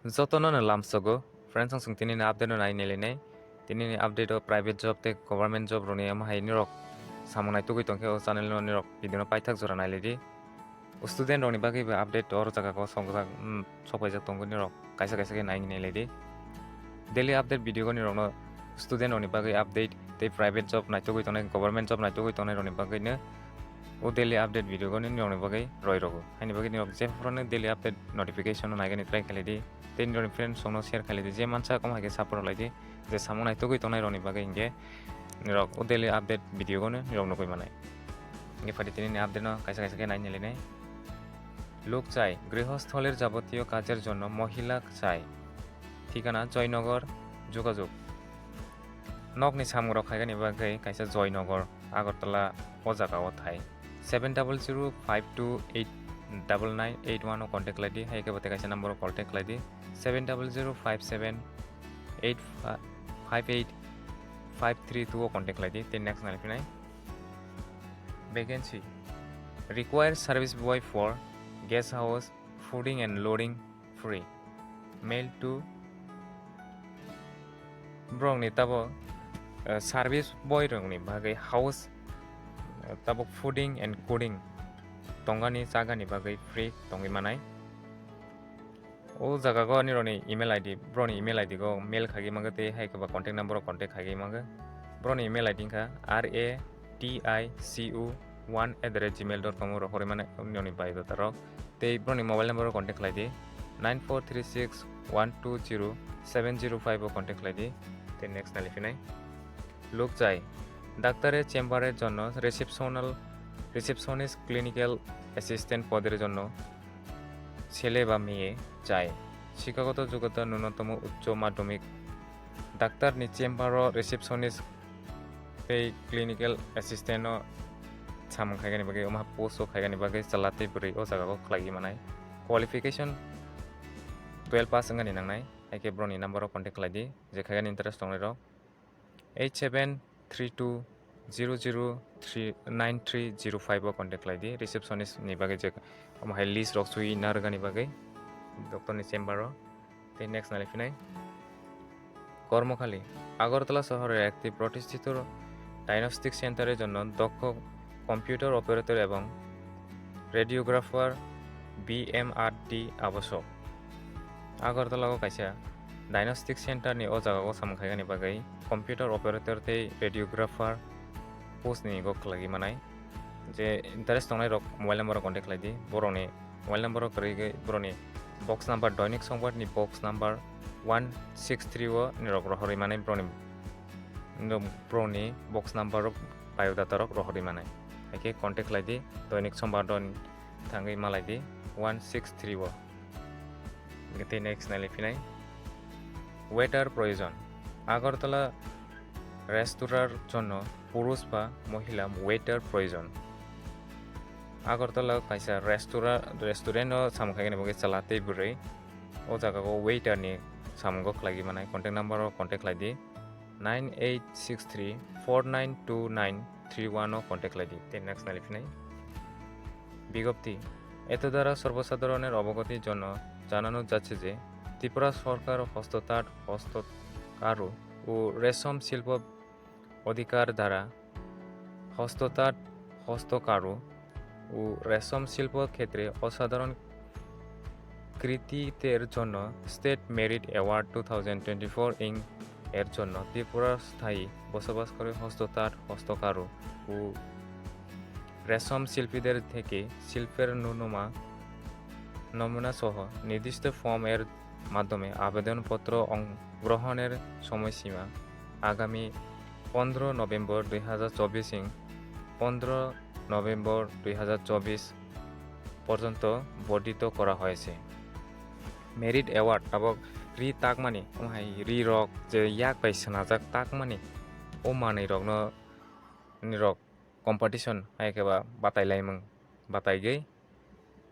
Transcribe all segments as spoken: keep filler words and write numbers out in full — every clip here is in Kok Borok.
Jotono no lamsogo, friends, ang chwng tini ni update no nai nailainai. Tini ni update o private job tei government job rokni omo hai nirok samung naitugwi tongkhe o channel no nirok video no paithak jora nailaidi. Student rokni bagwi bo update o jaga o songjak, mm, sokpaijak tongo nirok kaisa kaisa khe nai nailaidi. Daily update video o nirokno student rokni bagwi update tei private job naitugwi tongnai, government job naitugwi tongnai rokni bagwino o daily update video o nirokni bagwi roi rogo. Haini bagwi nirok jephru daily update notification no naigani try khlaidi. Tei nirokni friends rokno share khlaidi. Je mansa kom hai khe support khlaidi. Je samung naitugwi tongnai rokni bagwi hinkhe nirok o daily update video o nirok nugwi manai. Hinkhe phadi tini ni update no kaisa kaisa khe nai nailainai. Lok chai, গৃহস্থলীর যাবতীয় কাজের জন্য মহিলা চাই। ঠিকানা জয়নগর, যোগাযোগ। Nokni samung rok khaigani bagwi kaisa Joynagar, Agartala o jaga o thai. Seven double zero five two eight double nine eight one o contact khlaidi, hai khe bo tei kaisa number o contact khlaidi, seven double zero five seven eight five eight five three two o contact khlaidi. Tei next nai phinai vacancy require service boy for guest house, fooding and loading free. Mail to borokni tabok, eh, service boy rokni bagwi house, eh, tabok fooding and cooling tongani chagani bagwi free tongwi manai. O jaga go nirokni email I D, borokni email I D go mail khaigwi mangkha tei hai khe ba contact number o contact khaigwi mangkha. Borokni email I D wngkha R A T I C U one at the rate gmail dot com o rohorwi mano nini biodata rok. Tei borokni mobile number o contact khlai di, nine four three six one two zero seven zero five o contact khlai di. Tei next nai phinai luk chai, ডাক্তারের চেম্বারের জন্য রিসেপশনাল, receptionist clinical assistant পদের জন্য ছেলে বা মেয়ে চাই। শিক্ষাগত যোগ্যতা ন্যূনতম উচ্চ মাধ্যমিক। ডাক্তারনি চেম্বারও receptionist tei clinical assistant no samung khaigani bagwi, omo post o khaigani bagwi chwla tei bwrwi o jaga o khlaiwi manai. Qualification twelve pass wngani nangnai, hai khe borokni number o contact khlai di, je khaigani interest tongnai rok. Eight seven three two zero zero three nine three zero five o contact khlai di, receptionist ni bagwi je omo hai list rok sui narwgani bagwi doctor ni chamber o. Tei next nai phinai. কর্মখালি, আগরতলা শহরের একটি প্রতিষ্ঠিত ডায়াগনস্টিক সেন্টারের জন্য দক্ষ computer operator এবং রেডিওগ্রাফার বিএমআরডি আবশ্যক। Agartala o kaisa diagnostic center ni o jaga o samung khaigani bagwi computer operator tei radiographer post ni go khlaiwi manai. Je interest tongnai rok mobile number o contact khlai di, borokni mobile number o kwrwi gwi borokni box number, Doinik Songbar ni box number one six three o nirok rohorwi manai, borokni, borokni box number rok biodata rok rohorwi manai. Hai khe contact khlai di, Doinik Songbar don thangwi malai di one six three o. Tei next nai phinai, waiter proyojon. Agartala restaurant jonno purush ba mohila waiter proyojon. Agartala kaisa restaurant, restaurant o samung khaigani bagwi chwla tei bwrwi. O jaga o waiter ni samung o khlaiwi manai, contact number o contact khlai di, nine eight six three four nine two nine three one o contact khlai di. Tei next nai phinai. বিজ্ঞপ্তি, এতদ্বারা সর্বসাধারণের অবগতির জন্য জানানো যাচ্ছে যে ত্রিপুরা সরকার হস্ততাঁত, হস্তকারু ও রেশম শিল্প অধিকার দ্বারা হস্ততাঁত, হস্তকারু ও রেশম শিল্প ক্ষেত্রে অসাধারণ কৃতিত্বের জন্য state merit award two thousand twenty four ইং এর জন্য ত্রিপুরার স্থায়ী বসবাসকারী হস্ততাঁত, হস্তকারু ও রেশম শিল্পীদের থেকে শিল্পের নমুনা, নমুনা সহ নির্দিষ্ট ফর্ম এর মাধ্যমে আবেদনপত্র অং-, গ্রহণের সময়সীমা আগামী পনেরো নভেম্বর দুই হাজার চব্বিশ ইং পনেরো নভেম্বর দুই হাজার চব্বিশ পর্যন্ত বর্ধিত করা হয়েছে। Merit Award tabok ri takmani, omo hai ri rok je yak bai swnajak takmani, o manwi rokno nirok competition hai khe ba batai laimung batai gwi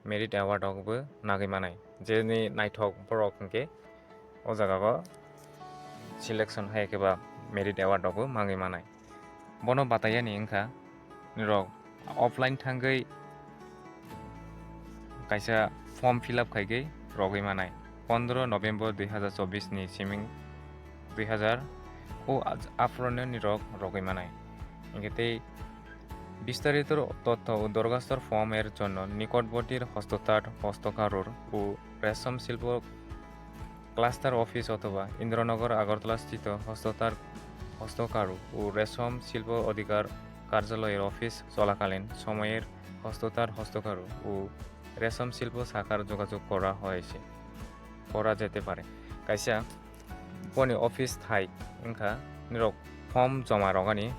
Merit Award rok bo nagwi manai. Jeni naithok borok hwnkhe o jaga o selection hai khe ba Merit Award rok bo mangwi manai. Bono bataiyani wngkha nirok offline thangwi kaisa form fill up khaigwi rogwi manai. pondro November dui hazar chobbish ni siming dui hazar o aj-, aphuru nirok rogwi manai. Hinkhe tei bistarito totho o dorkhastor form er jonno nikotbortir hostotat hostokarur o reshom silpo cluster office othoba Indranagar Agartala sthito hostotar, hostokaru o reshom silpo adhikar karjaloyer office cholakalin somoyer hostotar hostokaru o reshom silpo sakar jogajog kora hoyese, kora jete pare. Kaisa boni office thai wngkha, nirok form joma rogani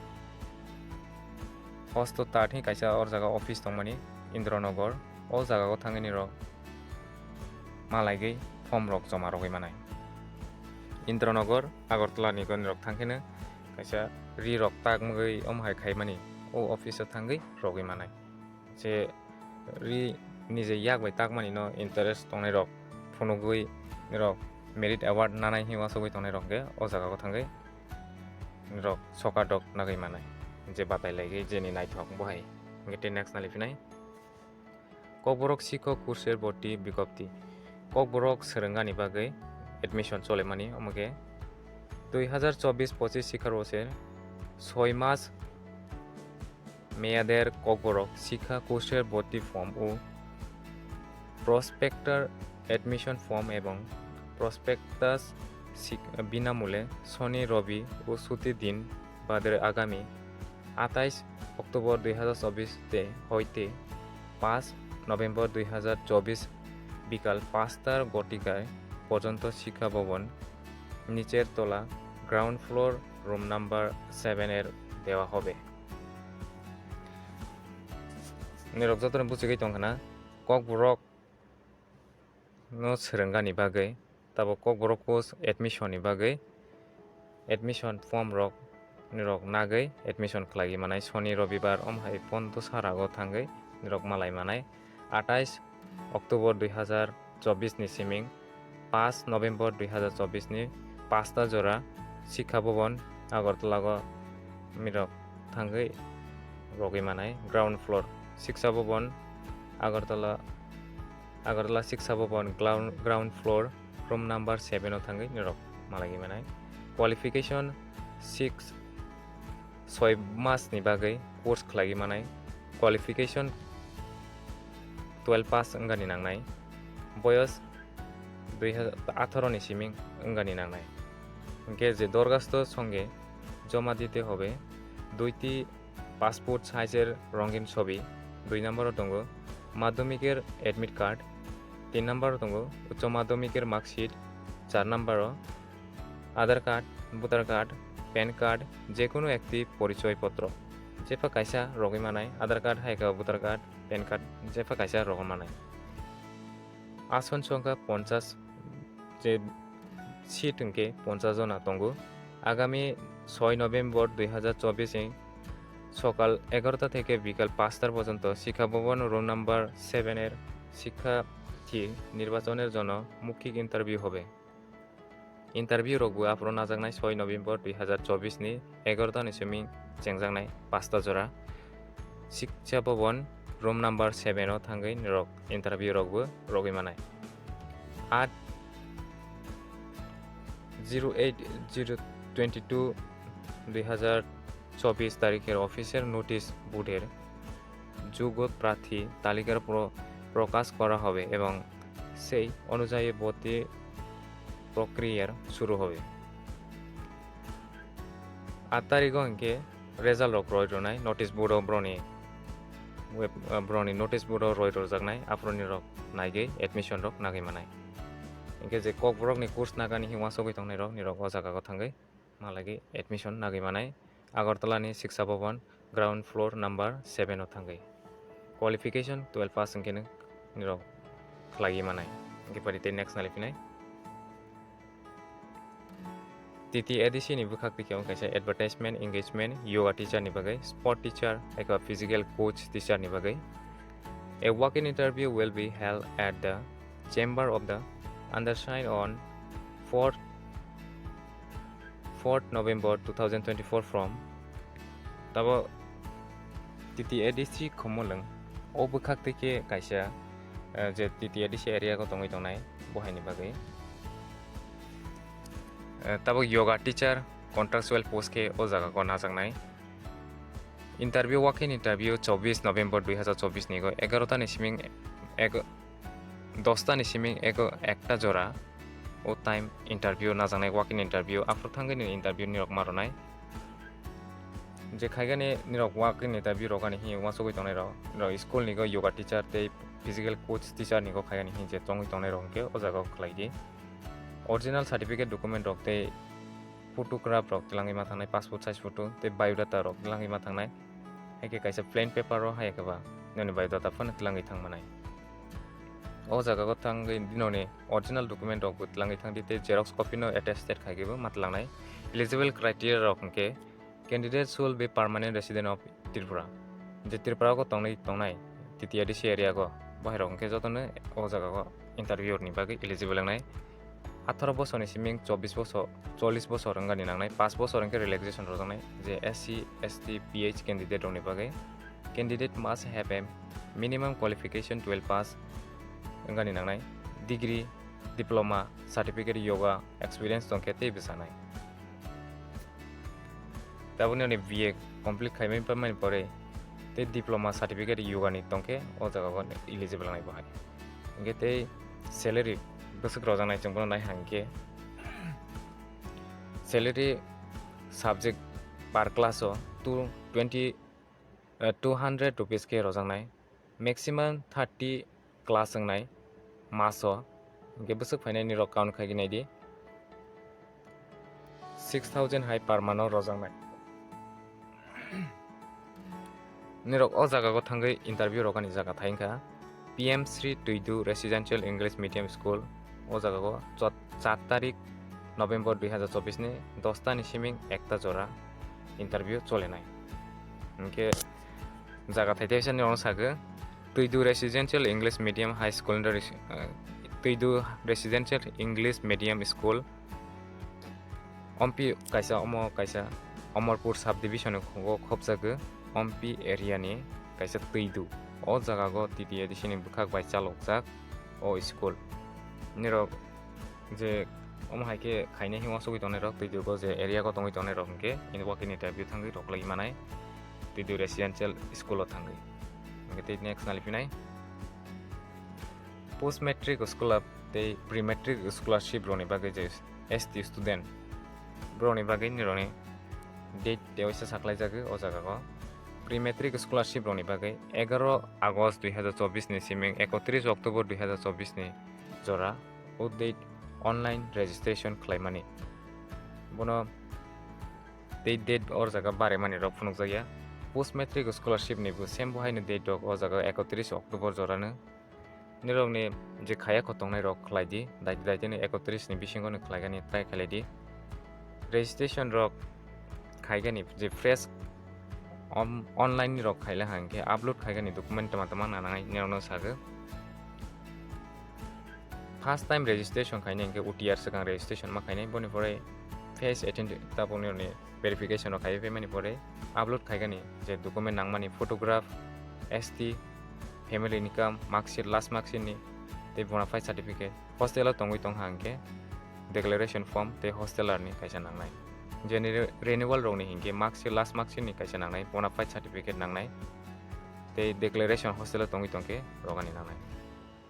hostotat hi kaisa or jaga office tongmani Indranagar, o jaga o thangwi nirok malaigwi form rok joma rogwi manai. Indranagar, Agartala ni goni rok thangkheno kaisa ri rok tak mugwi omo hai khaimani o office o thangwi rogwi manai. Je ri nije yak bai takmani no interest tongnai rok phunugwi rok merit award nanai hinwi uansugwi tongnai rok hwnkhe o jaga o thangwi rok sokat rok nagwi manai. Je batai laigwi jeni naithok bo hai. Hwnkhe tei next nali phinai. Kokborok sikhok kurser boti bikopti. Kokborok swrwngani bagwi admission cholemani, omo khe dui hazar chobbish pochish sikha bochor soi mas meyader Kokborok sikha kurser boti form o prospector admission form ebong prospectus sik-, binamule soni robi o suti din badre agami atais October dui hazar chobbish te hoite paanch November dui hazar chobbish bikal paanchta gotikai porjonto Sikha Bhavan nicher tola ground floor room number seven er dewa hobe. Nirok jotono buchigwi tongkhana, Kokborok no swrwngani bagwi, tabuk Kokborok post admission ni bagwi admission form rok nirok nagwi admission khlaiwi manai. Soni robibar om hai pondo sarago thangwi nirok malai manai. Atais October dui hazar chobbish ni siming paanch November dui hazar chobbish ni paanchta jora Sikha Bhavan Agartala go nirok thangwi rogwi manai. Ground floor Sikha Bhavan Agartala Agartala Sikha Bhavan ground, ground floor room number seven o thangwi nirok malai manai. Qualification six, soi mas ni bagwi course khlai manai. Qualification twelve pass wngani nangnai. Boyos dui hazar atharo ni siming wngani nangnai. Hwnkhe je dorgasto songe joma dite hobe duiti passport size er rongin sobi, dui number o tongo madhyamik er admit card, tin number o tongo uccho madhyamik er mark sheet, char number o Aadhaar card, voter card, pan card, jekunu ekti porichoy potro. Jepha kaisa rogwi manai, Aadhaar card hai khe voter card, pan card, jepha kaisa rogwi manai. Ason songkha ponchash, je seat hwnkhe ponchash jona tongo. Agami soi November dui hazar chobbish ni sokal egarota theke bikal paanchta porjonto Sikha Bhavan room number seven er sikha thi nirbachoner jono mukhik interview hobe. Interview rokbo aphuru najaknai soi November dui hazar chobbish ni egarota ni simi chengjaknai paanchta jora. Sikha Bhavan room number seven o thangwi nirok interview rokbo rogwi manai. At zero eight zero twenty two dui hazar chobbish tarikher official notice board er যোগ্য প্রার্থী তালিকার প্র-, প্রকাশ করা হবে এবং সেই অনুযায়ী ভর্তি প্রক্রিয়ার শুরু হবে. Aat tarikh o hinkhe result rok roi rwnai, notice board o broni web, ah, broni notice board o roi rwjaknai, aphuru nirok naigwi admission rok nagwi manai. Hinkhe je Kokborok ni course nagani hinwi uansugwi tongnai rok, nirok o jaga o thangwi malagwi admission nagwi manai. Agartala ni Siksa Bhavan ground floor number seven o thangwi. Qualification twelve pass hinkhe nirok khlaiwi manai. Hinkhe pari tei next nali phinai. T T A D C ni bwkhak twi khe wng kaisa advertisement, engagement, yoga teacher ni bagwi, sport teacher, eko physical coach teacher ni bagwi. A walk-in interview will be held at the chamber of the undersigned on fourth, fourth November two thousand twenty-four from tabo T T A D C Khumulwng o bwkhak twi khe kaisa, eh, je T T A D C area o tongwi tongnai bo haini bagwi. Eh, tabuk yoga teacher contractual post khe o jaga o najaknai. Interview, walk-in interview chobbish November dui hazar chobbish ni go egarota ni siming ego, dosta ni siming ego ekta jora o time interview najaknai, walk-in interview. Aphuru thangwi ni interview nirok ma rwnai. Je khaigani nirok walk-in interview rok ani hi uansugwi tongnai rok, nirok school ni go yoga teacher tei physical coach teacher ni go khaigani hi je tongwi tongnai rok hwnkhe o jaga o khlai di. Original certificate document rok tei photograph rok twlangwi ma thangnai, passport size photo tei biodata rok twlangwi ma thangnai. Hai khe kaisa plain paper o hai khe ba nini biodata phano twlangwi thang manai. O jaga o thangwi nini original document rok bo twlangwi thang di tei xerox copy no attested khai khe bo ma twlangnai. Eligible criteria rok hwnkhe candidate should be permanent resident of Tripura. Je Tripura o tongnai tongnai T T A D C area go bahai rok hwnkhe jotono o jaga o interview ni bagwi eligible wngnai. Atharo bosor ni siming chobbish bosor, chollish bosor wngani nangnai, paanch bosor hwnkhe relaxation rwjaknai je S C, S T, P H candidate rokni bagwi. Candidate must have a minimum qualification twelve pass wngani nangnai, degree, diploma, certificate, yoga experience tongkhe tei bwchanai. Tabukni ani B A complete khaimani pore tei diploma certificate yoga ni tongkhe o jaga o eligible wngnai bo hai. Hwnkhe tei salary bwswk rwjaknai chwng bono nai hwnkhe salary subject per class o two twenty, eh, two hundred rupees khe rwjaknai, maximum thirty class wngnai maso, hwnkhe bwswk phainai nirok count khai nai di, six thousand hai per month o rwjaknai. Nirok o jaga o thangwi interview rwgani jaga thai wngkha P M Shri Tuidu Residential English Medium School. O jaga o chot-, char tarik November dui hazar chobbish ni dosta ni siming ekta jora interview cholenai. Hwnkhe jaga thai thai sani ono sagwi Tuidu Residential English Medium High School, eh, Tuidu Residential English Medium School. Ompi kaisa, omo kaisa Omorpur subdivision ni khungo khopjagwi Ompi area ni kaisa Tuidu. O jaga go T T A D C ni bwkhak bai chalokjak o school. Nirok je omo hai khe khainai himma sugwi tongnai rok, twi dugo je area go tongwi tongnai rok hwnkhe ini walk-in interview thangwi rok lai manai, twi dui residential school o thangwi. Hwnkhe tei next nali phinai post matric scholar tei pre matric scholarship rokni bagwi je S T student borokni bagwi nirokni date tei waisa saklai jagwi o jaga o. Pre matric scholarship rokni bagwi egaroh August dui hazar chobbish ni siming ekotris October dui hazar chobbish ni jora o date online registration khlaimani. Bono tei date o jaga baremani rok phunukjakya. Post matric scholarship ni bo same bo haino date rok o jaga ekotris October jorano. Nirokni je khaya kho tongnai rok khlai di, daiti daiti ni ekotris ni bisingo ni khlaigani try khlai di. Registration rok khaigani je fresh om-, online ni rok khaila hwnkhe upload khaigani document tama tama nanai nirokno sagwi. First time registration khainai hwnkhe O T R swkang registration ma khainai, boni pore face authentic tabukni verification rok khaiwi phaimani pore upload khaigani je document nangmani photograph, S T, family income, mark sheet, last mark sheet ni tei bona fide certificate. Hostel o tongwi tongkha hwnkhe declaration form tei hosteler ni kaisa nangnai. Jeni re-, renewal rokni hinkhe mark sheet, last mark sheet ni kaisa nangnai, bona fide certificate nangnai tei declaration hostel o tongwi tongkhe rogani nangnai.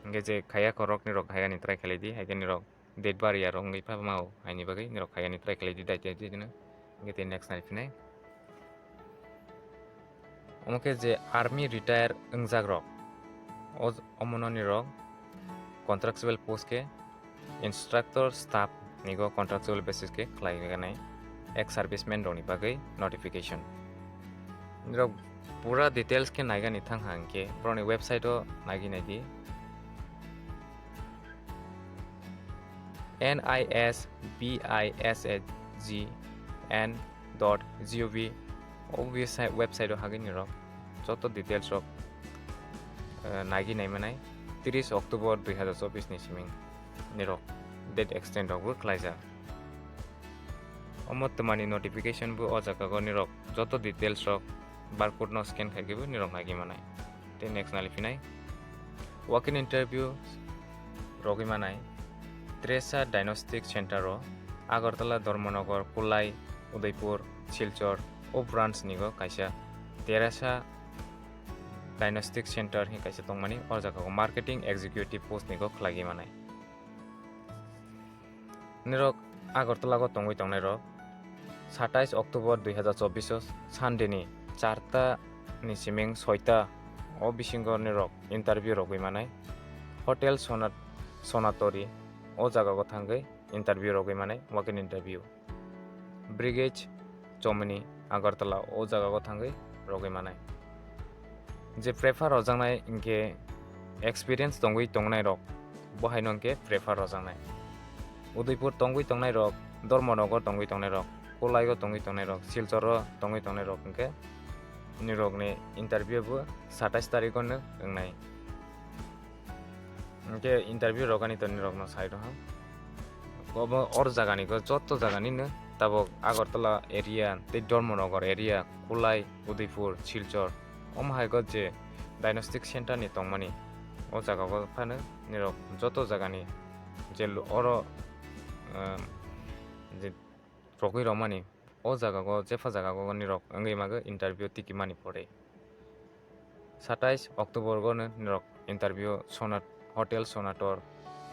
Hwnkhe je khaya khorokni rok khaigani try khlai di, haikhe nirok date bar ya rok wngwi pha mao, haini bagwi nirok khaigani try khlai di, daiti daiti no. Hwnkhe tei next nai phinai. Omo khe je army retire wngjak rok, o, omono nirok contractual post khe instructor staff ni go contractual basis khe khlai ganai ex serviceman rokni bagwi notification. Nirok pura details khe naigani thang hang khe borokni website o nagi nai di. N I S B I S H G N dot G O V o website, website o hagwi nirok joto details rok, eh, nagi nai manai. Tris October dui hazar chobbish ni siming nirok date extend rok bo khlaijak. Omo twmani notification bo o jaga o nirok joto details rok barcode no scan khai khe bo nirok nagi manai. Tei next nali phinai. Walk-in interview rogwi manai Tresha Diagnostic Center o Agartala, Dharmanagar, Kulai, Udaipur, Silchar o branch ni go kaisa Teresa Diagnostic Center hi kaisa tongmani, o jaga o marketing executive post ni go khlaiwi manai. Nirok Agartala go tongwi tongnai rok satais October dui hazar chobbish o Sunday ni charta ni siming soita o bisingo nirok interview rogwi manai. Hotel Sonat-, Sonatori o jaga go thangwi interview rogwi manai, walk-in interview. Brigade Chomni Agartala o jaga go thangwi rogwi manai. Je prefer rojaknai hinkhe experience tongwi tongnai rok, bo haino hinkhe prefer rojaknai. Udaipur tongwi tongnai rok, Dharmanagar tongwi tongnai rok, Kolaigo tongwi tongnai rok, Silchoro tongwi tongnai rok hinkhe nirokni interview bo satais tarikh o no wngnai. Hinkhe interview rogani to nirokno sai rwha. Obo or jagani go, joto jagani no tabok Agartala area tei Dharmanagar area, Kolai, Udaipur, Silchar, omo hai go je diagnostic center ni tongmani, o jaga go phano nirok joto jagani je lo-, oro, um, je rogwi rwmani, o jaga go, jepha jaga go nirok wngwi mago interview tikimani pore. Satais October go no nirok interview Sonat-, Hotel Sonator,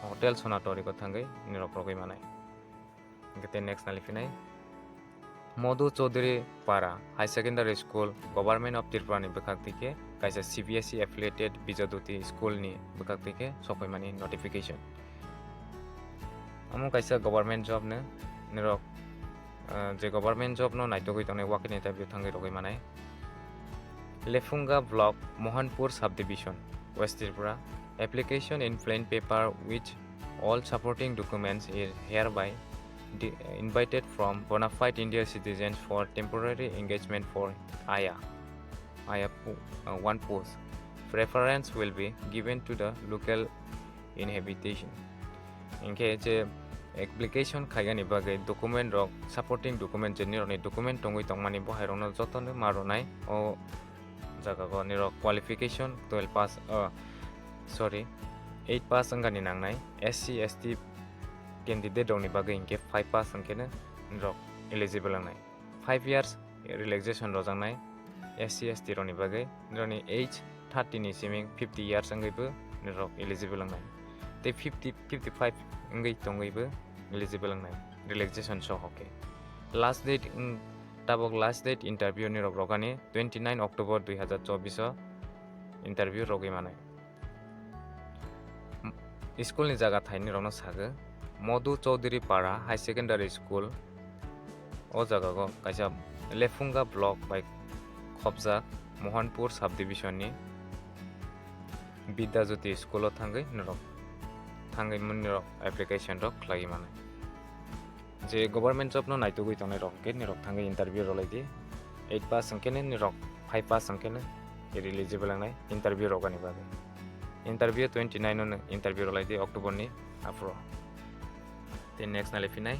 Hotel Sonator go thangwi nirok rogwi manai. Hinkhe tei next nali phinai Madhu Chaudhary Para High Secondary School, Government of Tripura ni bwkhak twi khe kaisa C B S E affiliated Bijadoti school ni bwkhak twi khe sokphaimani notification. Omo kaisa government job no nirok, ah, je government job no naitugwi tongnai, walk-in interview thangwi rogwi manai. Lefunga Block, Mohanpur Subdivision, West Tripura. Application in plain paper with all supporting documents is hereby de-, invited from bona fide Indian citizens for temporary engagement for aya, aya po-, uh, one post. Preference will be given to the local inhabitation. Hinkhe je application khaigani bagwi document rok, supporting document, je nirokni document tongwi tongmani, bo hai rokno jotono ma rwnai. O jaga go nirok qualification twelve pass, oh, sorry, eight pass wngani nangnai. S C, S T candidate rokni bagwi hinkhe five pass wngkheno nirok eligible wngnai. Five years relaxation rojaknai S C, S T rokni bagwi. Nirokni age thirty ni siming fifty years wngwibo nirok eligible wngnai. Tei fifty, fifty-five wngwi tongwibo eligible wngnai, relaxation soho khe. Last date wng-, tabok last date interview nirok rogani twenty nine October dui hazar chobbish o interview rogwi manai. School ni jaga thaini rokno sago, Madhu Chaudhary Para High Secondary School, o jaga go kaisa Lefunga Block bai khopjak Mohanpur Subdivision ni Vidya Jyoti School o thangwi nirok, thangwi nirok application rok khlaiwi manai. Je government job no naitugwi tongnai rok hinkhe nirok thangwi interview rwlai di. Eight pass hinkhe nirok five pass hinkhe eligible wngnai interview rogani bagwi. Interview twenty nine o interview rwlai di October ni aphuru. Tei next nali phinai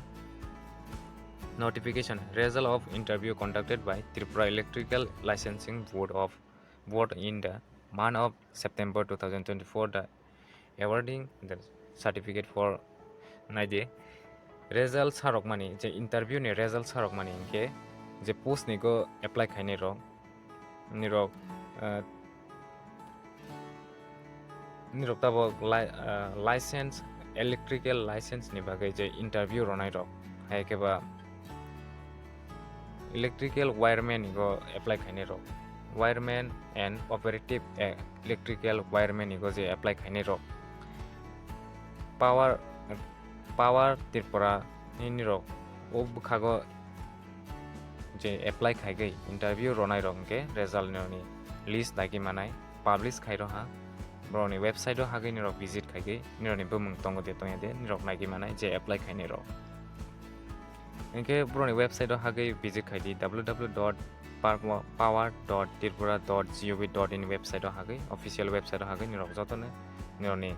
notification, result of interview conducted by Tripura Electrical Licensing Board of, Board in the month of September two thousand twenty-four, the awarding the certificate for, naidi, result sarokmani, je interview ni result sarokmani hinkhe je post ni go apply khainai rok, nirok, ah, nirok tabok li-, ah, license, electrical license ni bagwi je interview ronai rok, hai khe ba electrical wireman ni go apply khainai rok, wireman and operative, eh, electrical wireman ni go je apply khainai rok, Power, Power Tripura ni nirok o bwkhago je apply khaigwi interview ronai rok hinkhe result ni list naigwi manai, publish khai rwha. Borokni website o hagwi nirok visit khaigwi nirokni bumung tongo de tongya de nirok naigwi manai je apply khainai rok. Hinkhe borokni website o hagwi visit khai di, W W W dot power dot tripura dot gov dot in website o hagwi, official website o hagwi nirok jotono nirokni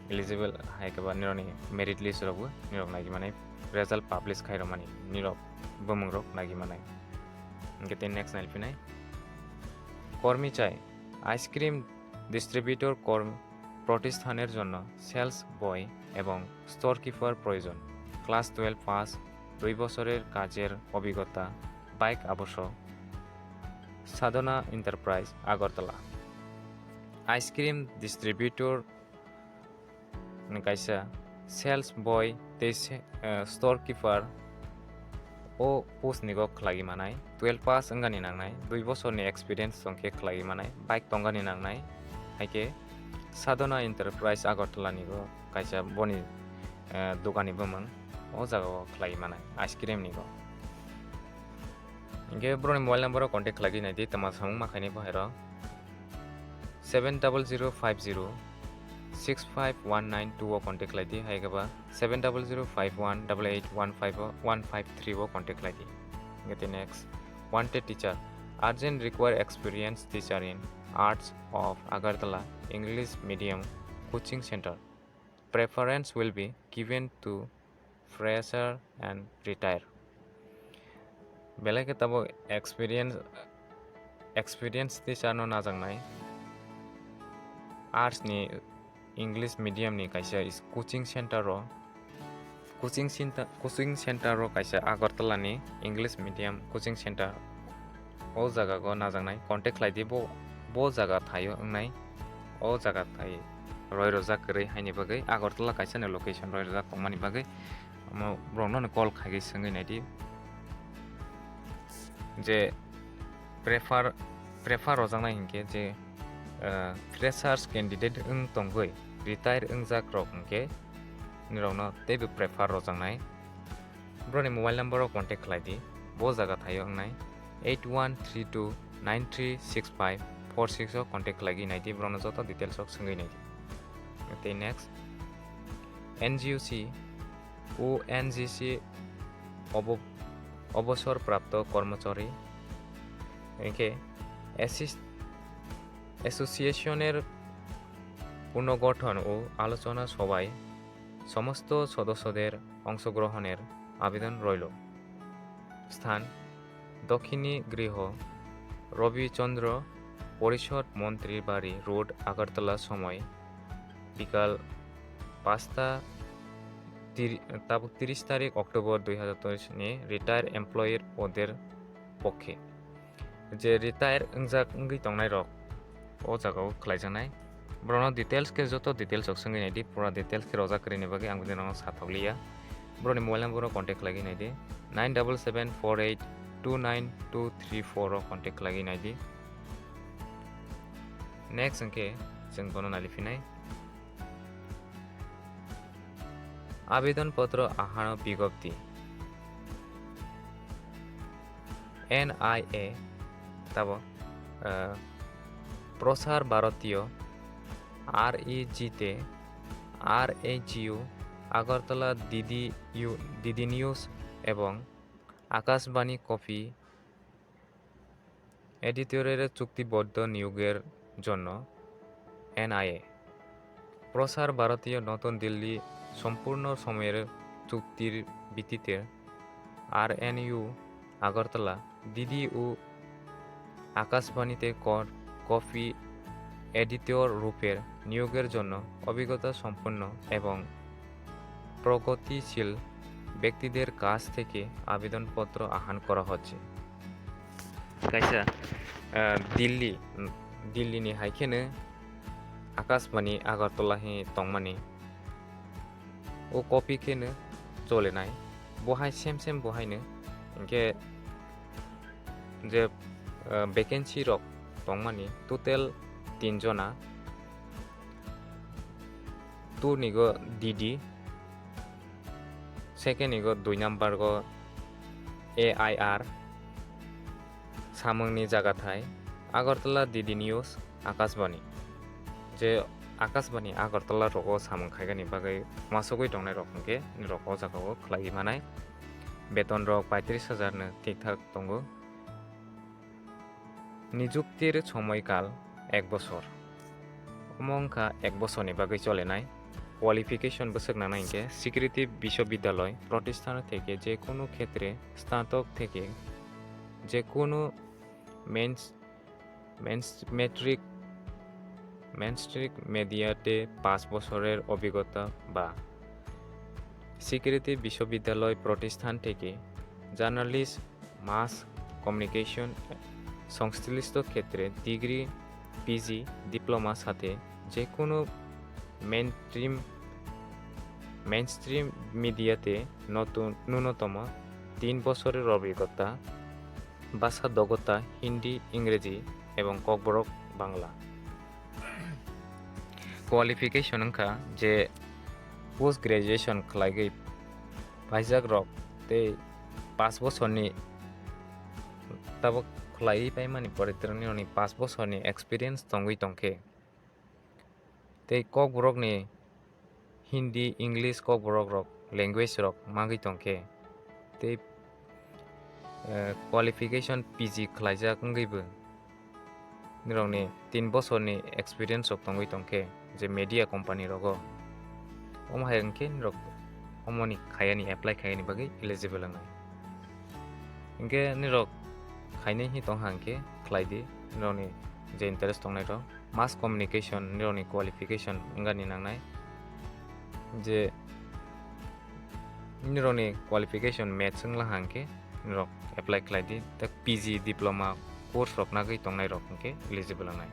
eligible hai khe ba nirokni merit list rok bo nirok naigwi manai, result publish khai rok mani nirok bumung rok naigwi manai. Hinkhe tei next nai phinai kormi chai, ice cream distributor kormi, প্রতিষ্ঠানের জন্য সেলস বয় এবং স্টোরকিপার প্রয়োজন। Class twelve pass, দুই বছরের কাজের অভিজ্ঞতা, bike আবশ্যক। Sadhana enterprise, Agartala. Ice cream distributor ni kaisa sales boy tei se-, eh, store keeper o post ni go khlai manai. Twelve pass wngani nangnai, dui bosor ni experience tong khe khlai manai, bike tongani nangnai. Hai khe Sadhana Enterprise Agartala ni go kaisa boni, eh, dogani bumung o jaga o khlai manai ice cream ni go. Hinkhe boroni mobile number o contact khlai nai di, tama samung ma khainai bo hai rok. Seven double zero five zero six five one nine two o contact khlai di, hai khe ba seven double zero five one double eight one five o one five three o contact khlai di. Hinkhe tei next, wanted teacher, urgent require experienced teacher in Arts of Agartala English Medium Coaching Center. Preference will be given to fresher and retire. Belai khe tabuk experience, experience teacher no najaknai. Arts ni English medium ni kaisa is-, coaching center o, coaching center, coaching center o kaisa Agartala ni English medium coaching center. O jaga go najaknai, contact khlai di, bo, bo jaga thaio wngnai, o jaga thai roi rojak kwrwi haini bagwi, Agartala kaisa ni location roi rojak tongmani bagwi, omo borok no call khaigwi swngwi nai di je prefer, prefer rojaknai hinkhe je, ah, freshers candidate wng tongwi retire wngjak rok hinkhe nirok no teibo prefer rojaknai. Boroni mobile number o contact khlai di, bo jaga thaio wngnai eight one three two nine three six five four six o contact khlai nai di, borokno joto details rok swngwi nai di. Tei next, N G O C, O N G C obo-, অবসরপ্রাপ্ত কর্মচারী, hinkhe assist-, association er পুনর্গঠন ও আলোচনা সভায় সমস্ত সদস্যদের অংশগ্রহণের আবেদন রইল। স্থান, দক্ষিণী গৃহ, রবিচন্দ্র পরিষদ, মন্ত্রীর বাড়ি রোড, আগরতলা। সময়, বিকাল পাঁচটা তিরি-, tabuk তিরিশ তারিখ অক্টোবর দুই হাজার তেইশ ni retire employee দের পক্ষে. Je retire wngjak wngwi tongnai rok o jaga o khlaijaknai. Borokno details khe, joto details rok swngwi nai di, pura details khe rojak kwrwini bagwi ang bini rokno sathok liya. Borokni mobile number o contact khlaiwi nai di, nine double seven four eight two nine two three four o contact khlaiwi nai di. Next hwnkhe chwng bono nai phinai. আবেদনপত্র আহানো বিজ্ঞপ্তি। N I A, tabo, ah, Prasar Bharatiya, R E G তে, R H U, Agartala, D D U, D D news এবং আকাশবাণী কপি এডিটরের চুক্তিবদ্ধ নিয়োগের জন্য N I এ। প্রসার ভারতীয়, নতুন দিল্লি, সম্পূর্ণ সময়ের চুক্তির ভিত্তিতে R N U Agartala, D D ও আকাশবাণীতে ক-, কপি এডিটর রূপের নিয়োগের জন্য অভিজ্ঞতা সম্পন্ন এবং প্রগতিশীল ব্যক্তিদের কাছ থেকে আবেদনপত্র আহ্বান করা হচ্ছে। Kaisa, ah, Delhi, Delhi ni hai kheno Akashbani Agartala hi tongmani. O copy kheno cholenai. Bo hai same same bo haino. Hinkhe je, ah, vacancy rok tongmani total tin jona. Tour ni go D D, second ni go dui number go A I R, samung ni jaga thai Agartala D D News, Akashbani. Je Akashbani Agartala rogo samung khaigani bagwi masugwi tongnai rok hwnkhe nirok o jaga o khlaiwi manai. Beton rok paitris hajar no thik thak tongo. Nijuktir somoikal ek bosor. Omo wngkha ek bosorni bagwi cholenai. Qualification bwswk nangnai hinkhe স্বীকৃতি বিশ্ববিদ্যালয় প্রতিষ্ঠান থেকে যে কোনো ক্ষেত্রে স্নাতক থেকে যে কোনো মেন্স-, মেন্স-, মেট্রিক, মেট্রিক মেয়াদে পাঁচ বছরের অভিজ্ঞতা বা স্বীকৃতি বিশ্ববিদ্যালয় প্রতিষ্ঠান থেকে জার্নালিস্ট, মাস কমিউনিকেশন সংশ্লিষ্ট ক্ষেত্রে ডিগ্রি, পিজি, ডিপ্লোমা সাথে যে কোনো মেইনস্ট্রিম মেইনস্ট্রিম মিডিয়াতে নতুন ন্যূনতম তিন বছরের অভিজ্ঞতা, ভাষা দক্ষতা হিন্দি, ইংরেজি এবং ককবরক Bangla. Qualification wngkha je post graduation khlaigwi paijak rok tei paanch bosorni tabuk khlaiwi paimani pore twrwngni rokni paanch bosorni experience tongwi tongkhe. Tei kokborokni Hindi, English kokborok rok language rok magwi tongkhe. Tei, eh, qualification P G khlaijak wngwibo nirokni tin bosorni experience rok tongwi tongkhe je media company rogo. Omo hai wngkhe nirok omoni khayani, apply khayani bagwi eligible wngnai. Hinkhe nirok khainai hi tongha hinkhe khlai di, nirokni je interest tongnai rok. Mass communication nirokni qualification wngani nangnai, je nirokni qualification match wngla hinkhe nirok apply khlai di. Tei P G diploma course rok nagwi tongnai rok hinkhe eligible wngnai.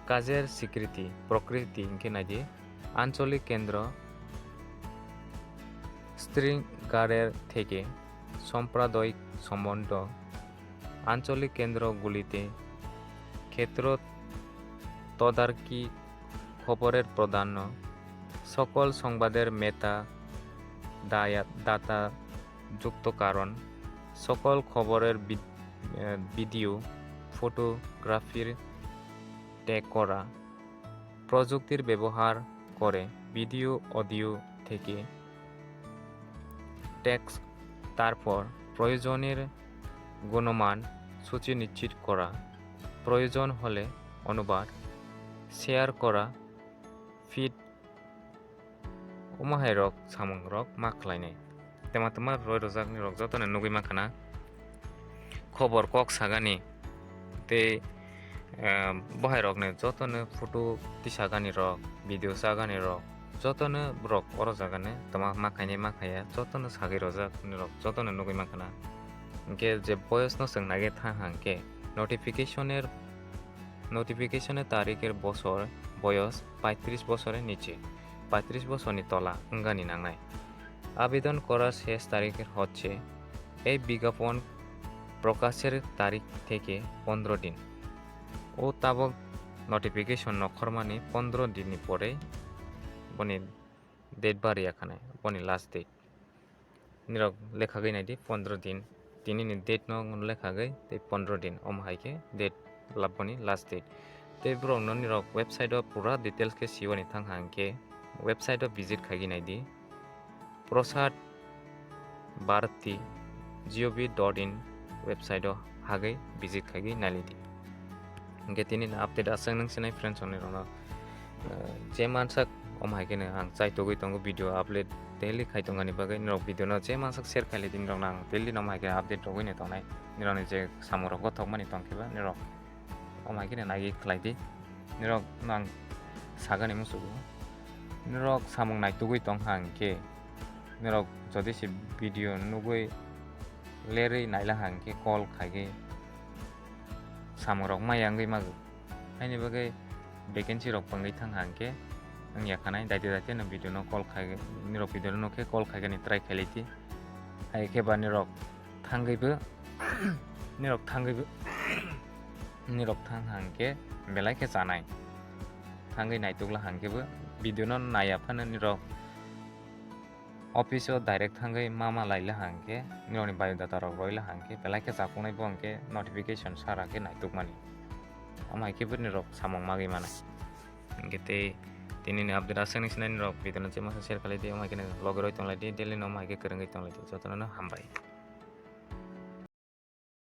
Kajer sikriti, prokriti hinkhe nai di, ancholik kendro, শৃঙ্গারের থেকে সাম্প্রদায়িক সম্বন্ধ, আঞ্চলিক কেন্দ্রগুলিতে ক্ষেত্র তদারকি, খবরের প্রাধান্য, সকল সংবাদের মেটা দায়া-, দাতা যুক্ত কারণ, সকল খবরের বি-, আহ, ভিডিও, ফটোগ্রাফির ট্যাগ করা, প্রযুক্তির ব্যবহার করে ভিডিও, অডিও থেকে টেক্সট, তারপর প্রয়োজনের গুণমান সূচি নিশ্চিত করা, প্রয়োজন হলে অনুবাদ, শেয়ার করা, feed, omo hai rok samung rok ma khlainai. Tama tama roi rojak ni rok joto no nugwi mankha na. Khobor kok sagani tei, eh, bohai rok ni joto no photo tisagani rok, video sagani rok, joto no borok oro jaga ni tama ma khainai ma khaiya joto no sagwi rojak ni rok joto no nugwi mankha na. Hinkhe je boyos no chwng naiwi tha hinkhe notification er Notification-e tarikher bosor, boyos পঁয়ত্রিশ বছরের নিচে, পঁয়ত্রিশ বছরনি tola wngani nangnai. আবেদন করার শেষ তারিখের হচ্ছে এই বিজ্ঞাপন প্রকাশের তারিখ থেকে পনেরো দিন. O tabok notification nokhormani pondro dinni pore boni date bariya khanai, boni last date. Nirok lekhagwi naidi pondro din. Tinini date no lekhagwi tei pondro din. Omo hai khe date laboni last date. Tei borok no nirok website o pura details khe siwani thang hang khe website o visit khaigwi naidi. Prasad Bharati G O V dot in website o hagwi visit khaigwi nailidi. Hinkhe tini ni update aswk nung sinai friends ongnai rokno, eh, je mansak omo hai kheno ang chai tugwi tongo video upload daily khai tongani bagwi norok video no je mansak share khailai di norokno ang daily no omo hai khe update rogwi no tongnai norokni je samung rok gothok mani tongkhe ba norok omo hai kheno naiwi khlai di norok no ang sagani muchungo norok samung naitugwi tongkha hinkhe norok jodi se video nugwi lerwi naila hinkhe call khaigwi samung rok maya wngwi mago. Haini bagwi vacancy rok bangwi thang hang khe wngya khanai, daite daite no video no call khai, nirok video no nukhe call khaigani try khailai di. Hai khe ba nirok thangwi bo, nirok thangwi bo, nirok thang hang khe belai khe chanai. Thangwi naitukla hang khe bo video no naiya phano nirok office o direct thangwi ma ma laila hang khe, nirokni biodata rok roila hang khe, belai khe chakunai bo hang khe notification sara khe naitukmani. Omo hai khe bo nirok samung magwi mano. Hingkhe tei tinini update aswk ni sinai nirok video no chema share khalai di, omo hai khe logi roi tonglai di, daily no omo hai khe kwrwngwi tonglai di, jotono no hambai.